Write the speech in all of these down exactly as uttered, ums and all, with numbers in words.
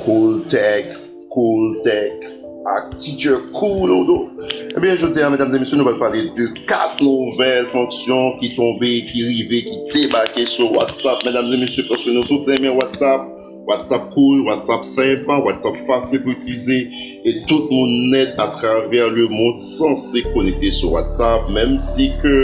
Cool Tech, Cool Tech, ak Teacher Cool Odo. Ebyen, jodi a, medam e mesye, nou pral pale de kat nouvèl fonksyon ki tonbe, ki rive, ki debake sou WhatsApp. Medam e mesye, paske nou tout renmen WhatsApp. WhatsApp cool, WhatsApp senp, WhatsApp fasil pou itilize, e tout moun nèt atravè lemonn sanse konekte sou WhatsApp, menm si ke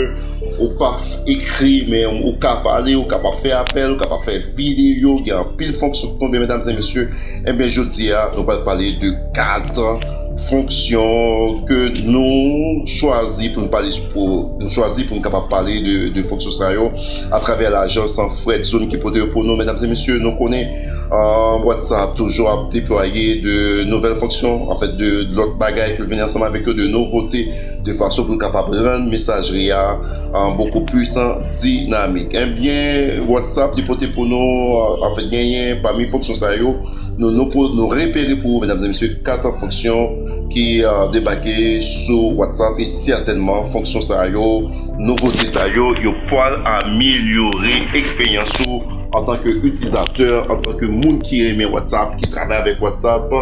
ou pa ekri, men ou ka pale, ou kapab fè apèl, ou kapab fè videyo, gen anpil fonksyon ki tonbe, medam e mesye. Ebyen, jodi a, nou pral pale de kat fonksyon ke nou chwazi pou nou pale, pou nou chwazi pou nou kapab pale de, de fonksyon sa yo atravè lajans Fred Zone ki pote yo pou nou, medam e mesye. Nou konnen, uh, WhatsApp toujou ap deplwaye de nouvèl fonksyon, anfèt, de lòt bagay ke l vini ansanm avèk yo, de nouvote, de fason pou l kapab rann mesajri a, uh, bokou plis dinamik. Ebyen, WhatsApp li pote pou nou, uh, anfèt, genyen pami fonksyon sa yo, nou, nou, pou, nou repere pou ou, medam e mesye, kat fonksyon ki, uh, debake sou WhatsApp, e sètènman fonksyon sa yo, nouvote sa yo, yo pral amelyore eksperyans ou antanke itilizatè, antanke moun ki renmen WhatsApp, ki travay avèk WhatsApp,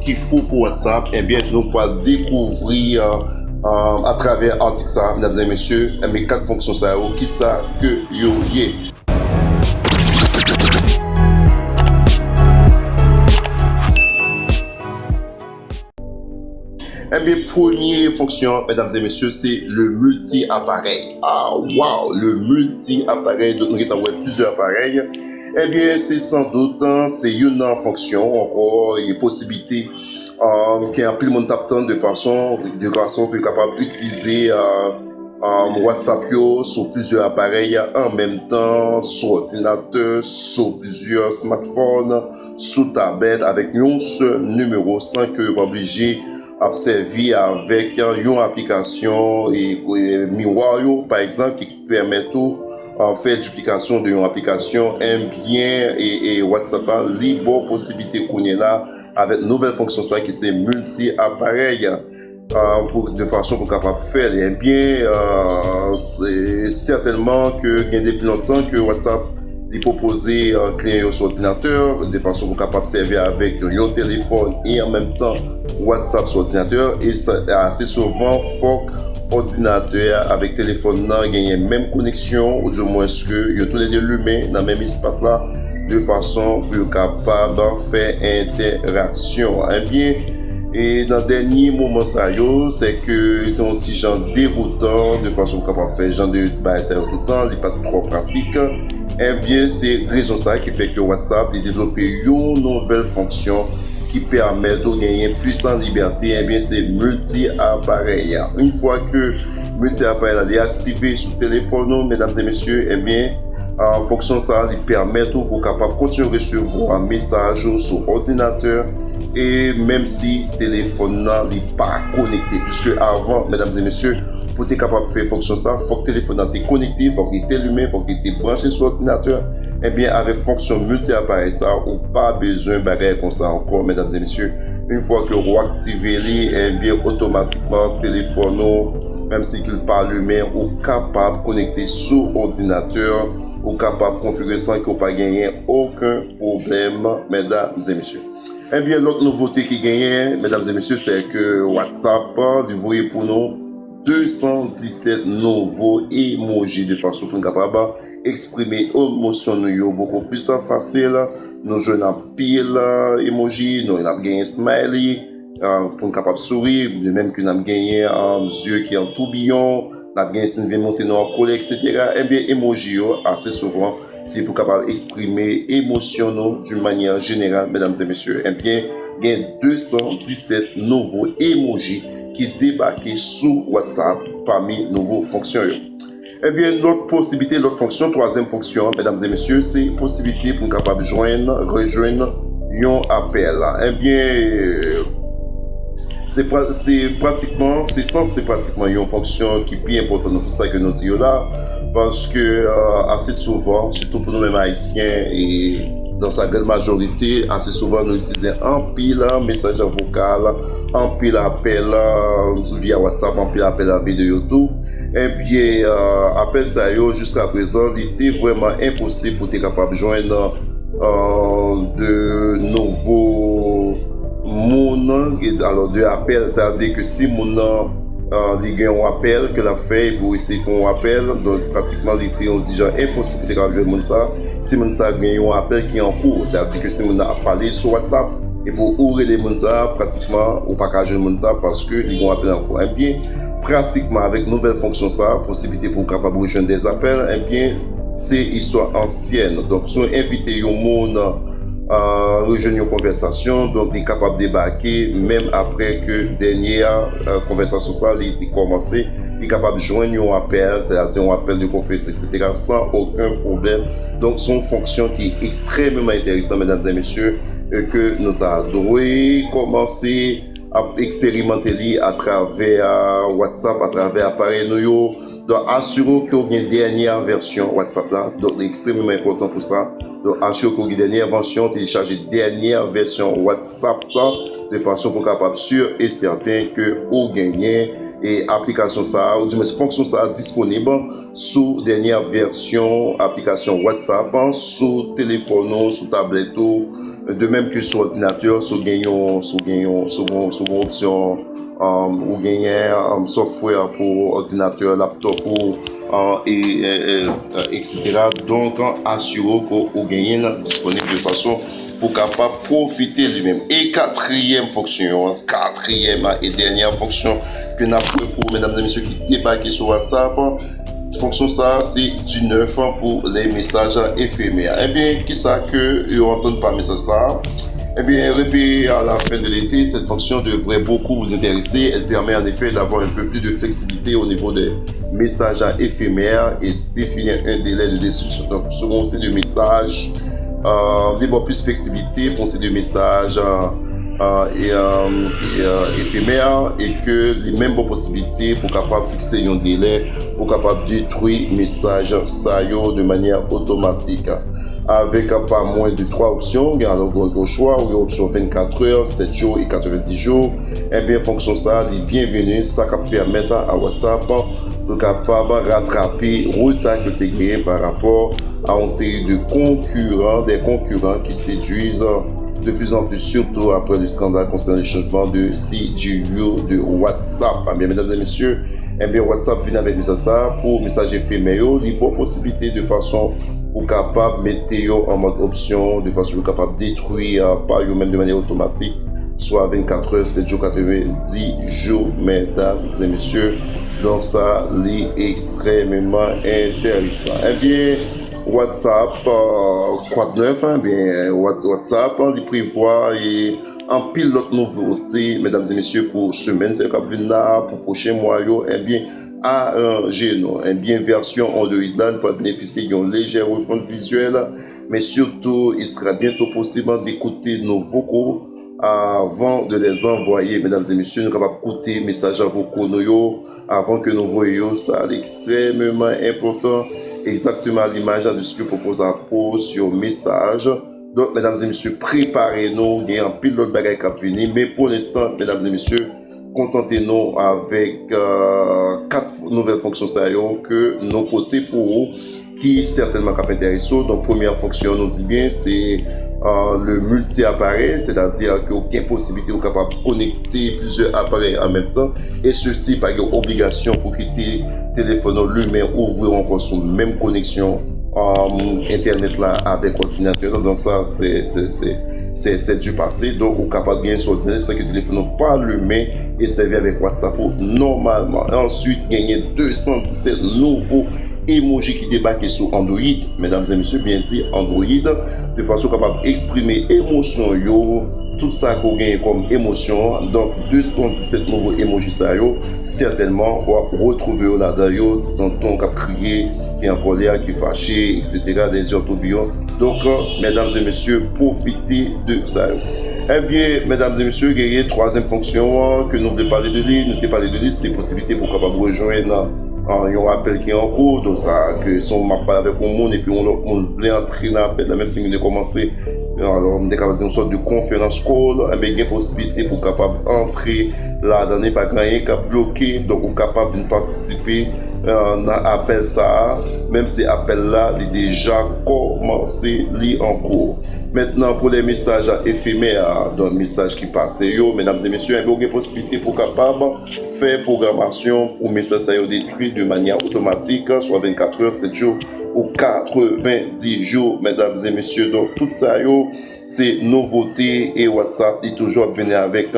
ki fou pou WhatsApp. Ebyen, nou pral dekouvri, uh, uh, atravè atik sa, medam e mesye, ebyen, kat fonksyon sa yo, kisa ke yo ye. Ebyen, premye fonksyon, medam e mesye, se le multi-appareil. Ah, wow, le multi-appareil. Donk, nou gentan wè plizyè aparèy. Ebyen, se san dout, se youn nan fonksyon, ankò, e posiblite, um, ke anpil moun t ap tann de fason, de fason pou yo kapab itilize, uh, um, WhatsApp yo sou plizyè aparèy an menm tan, sou òdinatè, sou plizyè smartphone, sou tablèt avèk yon sèl nimewo san ke yo pa oblije ap sèvi avèk yon aplikasyon e, e miwa yo, pa egzanp, ki pèmèt ou, uh, fè diplikasyon de yon aplikasyon, ebyen, e, e WhatsApp la, li ba w posiblite kounye la avèk nouvèl fonksyon sa ki se multi-appareil. Uh, pou, de fason pou kapab fè li. Ebyen, uh, se sètènman ke gen depi lontan ke WhatsApp li pwopoze, uh, kliyan yo sou òdinatè, de fason pou kapab sèvi avèk yon, yon telefòn e an menm tan WhatsApp sou òdinatè. E sa, ase souvan, fòk òdinatè a avèk telefòn nan genyen menm koneksyon, oudimwens ke yo toulède limen nan menm espas la, de fason pou yo kapab fè entèraksyon. Ebyen, e nan dènye moman sa yo, se ke li te yon ti jan degoutan, de fason pou kapab fè jan de bagay sa yo toutan, li pa t twò pratik. Ebyen, se rezon sa ki fè ke WhatsApp li devlope yon nouvèl fonksyon ki pèmèt ou genyen plis an libète, ebyen, se milti aparèy. Yon fwa ke milti aparèy la li aktive sou telefòn ou, medam e mesye, ebyen, ah, fonksyon sa li pèmèt ou pou kapab kontinye resevwa mesaj ou sou òdinatè, e menm si telefòn nan li pa konekte. Piske avan, medam e mesye, pou te kapab fè fonksyon sa, fòk telefòn nan te konekte, fòk li te limen, fòk li te branche sou òdinatè. Ebyen, avèk fonksyon milti aparèy sa, ou pa bezwen bagay konsa ankò, medam e mesye. Yon fwa ke ou aktive li, ebyen, otomatikman, telefòn ou, menm si ke l pa limen, ou kapab konekte sou òdinatè, ou kapab konfigire san ke w pa genyen okenn pwoblèm, medam e mesye. Ebyen, lòt nouvote ki genyen, medam e mesye, se ke WhatsApp, li voye pou nou de san disèt nouvo emoji de fason pou n kapab eksprime emosyon nou yo bokou plis fasil. Nou jwenn anpil, eh, emoji, nou, n ap genyen smiley, eh, pou n kapab souri, de menm ke n ap genyen, eh, zye ki an toubiyon, n ap genyen si n vin montre nou an kolè, etsetera. Ebyen, emoji yo, ase souvan, se pou kapab eksprime emosyon nou d'une manière générale, medam e mesye. Ebyen, gen de san disèt nouvo emoji ki debake sou WhatsApp pami nouvo fonksyon yo. Ebyen, lòt posiblite, lòt fonksyon, twazyèm fonksyon, medam e mesye, se posiblite pou n kapab jwenn, rejwenn yon apèl. Ebyen, se pra-, se pratikman, se sanse pratikman yon fonksyon ki pi enpòtan nan tout sa ke nou di yo la, paske, eh, ase souvan, sitou pou nou menm Ayisyen, e dans sa grande majorité, ase souvan nou itilize anpil mesaj vokal, anpil apèl, eh, via WhatsApp, anpil apèl a videyo tou. Ebyen, eh, apèl sa yo, jiska prezan, li te vrèman enposib pou te kapab jwenn, eh, de nouvo, E alò, de apèl, sa vle di ke si moun nan, euh, li gen yon apèl ke l ap fè, epi w eseye fè yon apèl, donk pratikman li te yon dijan enposib pou te kapab jwenn moun sa. Si moun sa gen yon apèl ki an kou, sa vle di ke si moun nan ap pale sou WhatsApp, epi ou rele moun sa, pratikman ou pa ka jwenn moun sa paske li gen yon apèl an kou. Ebyen, pratikman avèk nouvèl fonksyon sa, posiblite pou w kapab rejwenn dè apèl, ebyen, se istwa ansyèn. Donk, si w envite yon moun, euh, rejwenn yon konvèsasyon, donk li kapab debake menm apre ke dènyè, euh, konvèsasyon sa li te kòmanse, li kapab jwenn yon apèl, sètadi yon apèl de konferans, et cetera, san okenn pwoblèm. Donk, se yon fonksyon ki ekstrèmeman enteresan, medam e mesye, e ke nou ta dwe kòmanse ap eksperimante li atravè WhatsApp, atravè aparèy nou yo. Donk, asire w ke w gen dènyè vèsyon WhatsApp la. Donk, li ekstrèmeman enpòtan pou sa. Donk, asire w ke w gen dènyè vèsyon, telechaje dènyè vèsyon WhatsApp la, de fason pou w kapab si e sèten ke ou genyen e aplikasyon sa a, ou di mwens fonksyon sa a disponib sou dènyè vèsyon aplikasyon WhatsApp, sou telefòn ou, sou tablèt ou, de menm ke sou òdinatè, si w gen yon, si w gen yon, si w gen, si w gen opsyon, um, ou genyen, um, software pou òdinatè, laptop ou, uh, e, e, e, e, et cetera. Donk, asire w ke ou genyen l disponib de fason pou kapab pwofite li menm. E katriyèm fonksyon an, katriyèm e dènyè fonksyon ke n ap fè pou medam e mesye ki debake sou WhatsApp, fonksyon sa a se du neuf pour les messages éphémères. Ebyen, kisa ke yo antann pa mesaj sa a? Eh bien, repayé à la fin de l'été, cette fonction devrait beaucoup vous intéresser. Elle permet en effet d'avoir un peu plus de flexibilité au niveau des messages éphémères et définir un délai de destruction. Donk, si w gen yon seri de mesaj, euh, li ba w plis fleksibilite pou yon seri de mesaj, euh, euh, e, euh, e, euh, efemè, e ke li menm ba w posiblite pou kapab fikse yon delè pou kapab detwi mesaj sa yo de manyè otomatik. Avèk pa mwens de twa opsyon, gen alò gen yon chwa, ou gen opsyon vennkat è, sèt jou e katrevenndis jou. Ebyen, fonksyon sa a, li byenveni, sa k ap pèmèt a, a WhatsApp pou kapab ratrape reta ke te genyen pa rapò a yon seri de konkiran, des concurrents qui séduisent de plus en plus, surtout après le scandale concernant le changement de C G U de WhatsApp. Ebyen, medam e mesye, ebyen, WhatsApp vin avèk mesaj sa a pou mesaj efemè yo. Li ba w posiblite de fason ou kapab mete yo an mòd opsyon, de fason ou kapab detwi, euh, pa yo menm de manyè otomatik, swa vennkat è, sèt jou, katrevenndis jou, medam e mesye. Donk, sa, li ekstrèmeman enteresan. Ebyen, WhatsApp, euh, quoi de neuf, hein? Ebyen, What-, WhatsApp, hein, li prevwa e anpil lòt nouvote, medam e mesye, pou semèn sa yo k ap vin la, pou pwochen mwa yo, ebyen, aranje nou. Ebyen, vèsyon Android la, li pral benefisye yon lejè refonte vizyèl, men sitou, il sera bientôt possible d'écouter nos vocaux avant de les envoyer. Medam e mesye, nou kapab koute mesaj vokal nou yo avan ke nou voye yo. Sa, li ekstrèmeman enpòtan, egzakteman a limaj de ce que propose Apple sur message. Donk, medam e mesye, prepare nou, gen anpil lòt bagay k ap vini, men pou lenstan, medam e mesye, kontante nou avèk, euh, kat nouvèl fonksyon sa yo ke nou pote pou ou, ki sètènman k ap enterese w. Donk, premyè fonksyon, nou di byen, se, euh, le multi-appareil, sètadi ke w gen posiblite ou kapab konekte plizyè aparèy an menm tan, e sesi pa gen obligasyon pou kite telefòn ou limen, ouvri ankò sou menm koneksyon, um, entènèt la avèk òdinatè la. Donk, sa, se, se, se, se, se du passé. Donk, ou kapab gen sou òdinatè san ke telefòn ou pa limen e sèvi avèk WhatsApp ou nòmalman. Answit, genyen de san disèt nouvo emoji ki debake sou Android. Medam e mesye, byen di Android, de fason ou kapab eksprime emosyon yo, tout sa ke w genyen kòm emosyon. Donk, de san disèt nouvo emoji sa yo, sètènman, w ap retwouve yo ladan yo, ti tonton k ap kriye, ki an kòlè, ki fache, et cetera, des yeux en tourbillon. Donk, medam e mesye, pwofite de sa yo. Ebyen, medam e mesye, genyen twazyèm fonksyon an ke nou vle pale de li, nou te pale de li, se posiblite pou w kapab rejwenn, euh, yon apèl ki an kou, donk sa, ke si w ap pale avèk yon moun, epi yon lòt moun vle antre nan apèl la, menm si nou te kòmanse, alò, m te kapab di yon sòt de conference call, ebyen, gen posiblite pou w kapab antre ladan, li pa gen anyen k ap bloke, donk ou kapab vin patisipe euh, nan apèl sa a, menm si apèl la li deja kòmanse, li an kou. Mentnan, pou lè mesaj efemè, donk mesaj ki pase yo, medam e mesye, enben ou gen posiblite pou kapab fè pwogramasyon pou mesaj sa yo detwi de manyè otomatik, swa vennkat è, sèt jou, ou katrevendis jou, medam e mesye. Donk, tout sa yo, se nouvote, e WhatsApp li toujou ap vini avèk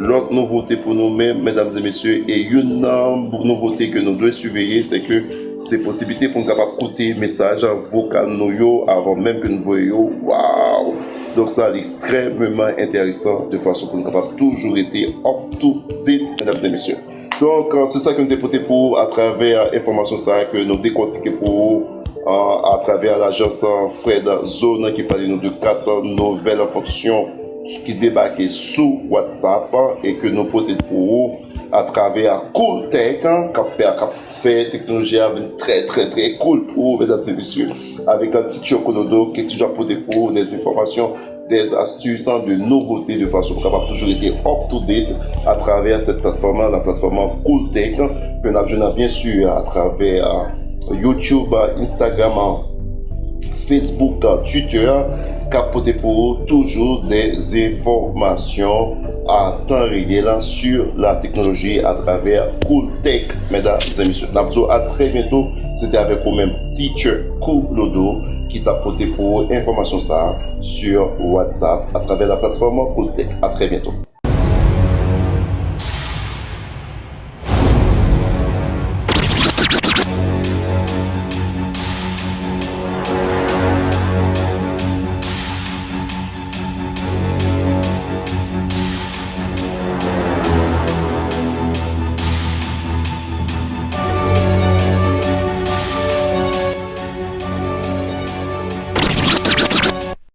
lòt nouvote pou nou menm, medam e mesye. E youn nan nouvote ke nou dwe siveye, se ke se posiblite pou n kapab koute mesaj vokal nou yo avan menm ke n voye yo. Waw! Donk, sa li ekstrèmeman enteresan, de fason pou n kapab toujou rete up to date, medam e mesye. Donk, euh, se sa ke nou te pote pou ou atravè enfòmasyon sa a ke nou dekòtike pou ou, euh, atravè lajans, euh, Fred Zone ki pale nou de kat nouvèl fonksyon ki debake sou WhatsApp, euh, e ke nou pote pou ou atravè Cool Tech, euh, k ap, k ap fè teknoloji a vin trè, trè, trè cool pou ou, medam e mesye, avèk, euh, Teacher Kolodo ki toujou ap pote pou ou des enfòmasyon, des astuces, de nouvote, de fason pou kapab toujou rete up to date atravè sèt platfòm la, la platfòm Cool Tech, ke n ap jwenn, byen si, atravè, euh, YouTube, euh, Instagram, euh, Facebook, euh, Twitter, k ap pote pou ou toujou des enfòmasyon a tan reyèl sur la technologie atravè Cool Tech, medam e mesye. N ap di w a trè byento. Se te avèk ou menm, Teacher Kolodo, ki t ap pote pou ou enfòmasyon sa a sur WhatsApp atravè la platfòm Cool Tech. A trè byento.